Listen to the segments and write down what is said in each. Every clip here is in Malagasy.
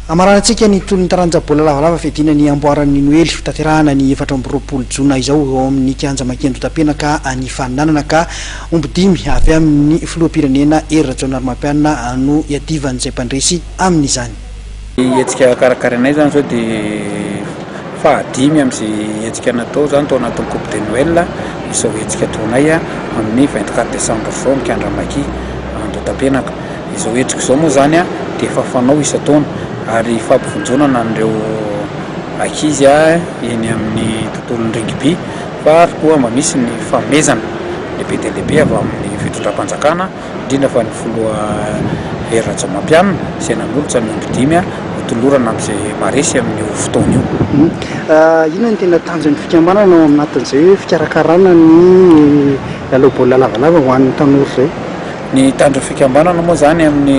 Hamaranantsika ny tolon'ny taranja baolina lavalava fiadiana ny amboaran'ny Noely hotanterahana ny 24 jona izao ao amin'ny kianja Makendo Tapenaka ny faninanana ka omby dimy avy amin'ny filoham-pirenena Hery Rajaonarimampianina no iadivan'izay mpandresy amin'izany. Ny hetsika karakarainay izany izao dia fahadimy amin'izay hetsika natao izany tao anatin'ny Coupe de Noël izao hetsika ataonay amin'ny 24 décembre izao amin'ny kianja Maki Andohatapenaka. Izao hetsika izao moa izany dia efa fanao isan-taona ary fampivonjonana an'ireo ankizy eny amin'ny tontolon'ny rugby fa ary koa mba misy ny fanomezana lehibe dia lehibe avy amin'ny fitondram-panjakana indrindra fa ny filoha Hery Rajaomampianina izay nanolotra ny omby dimy ho tolorana amin'izay maharesy amin'io fotoana io. Inona no tena tanjon'ny fikambanana ao anatin'izay hoe fikarakarana ny lalao baolina lavalava ho an'ny tanora izay? Ny tanjon'ny fikambanana moa izany amin'ny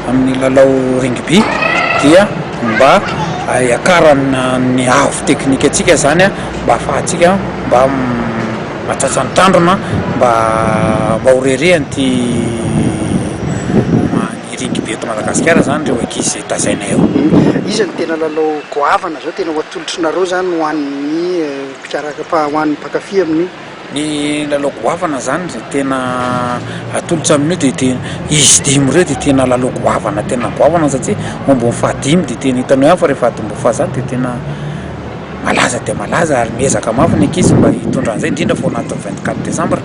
amin'ny lalao rugby dia mba hiakarana ny avo teknika antsika izany mba ahafahantsika mba mahatratra ny tanjona mba mba ho reharehan'ity ny rugby eto Madagasikara izany ireo ankizy izay tazainay ao. Iza no tena lalao goavana izao tena ho atolotrinareo izany ho an'ny mpikarakara ho an'ny mpankafy amin'io? Ny lalao goavana zany zay tena atolotra amin'io dia tena izy dimy ireo dia tena lalao goavana tena goavana satria ombin'ny fahadimy dia tena hitanao ihany fa rehefa atomboka faha-zato dia tena malaza dia malaza ary miezaka mafy ny ankizy mba hitondra an'izay indrindra fa ao anatin'ny 24 décembre.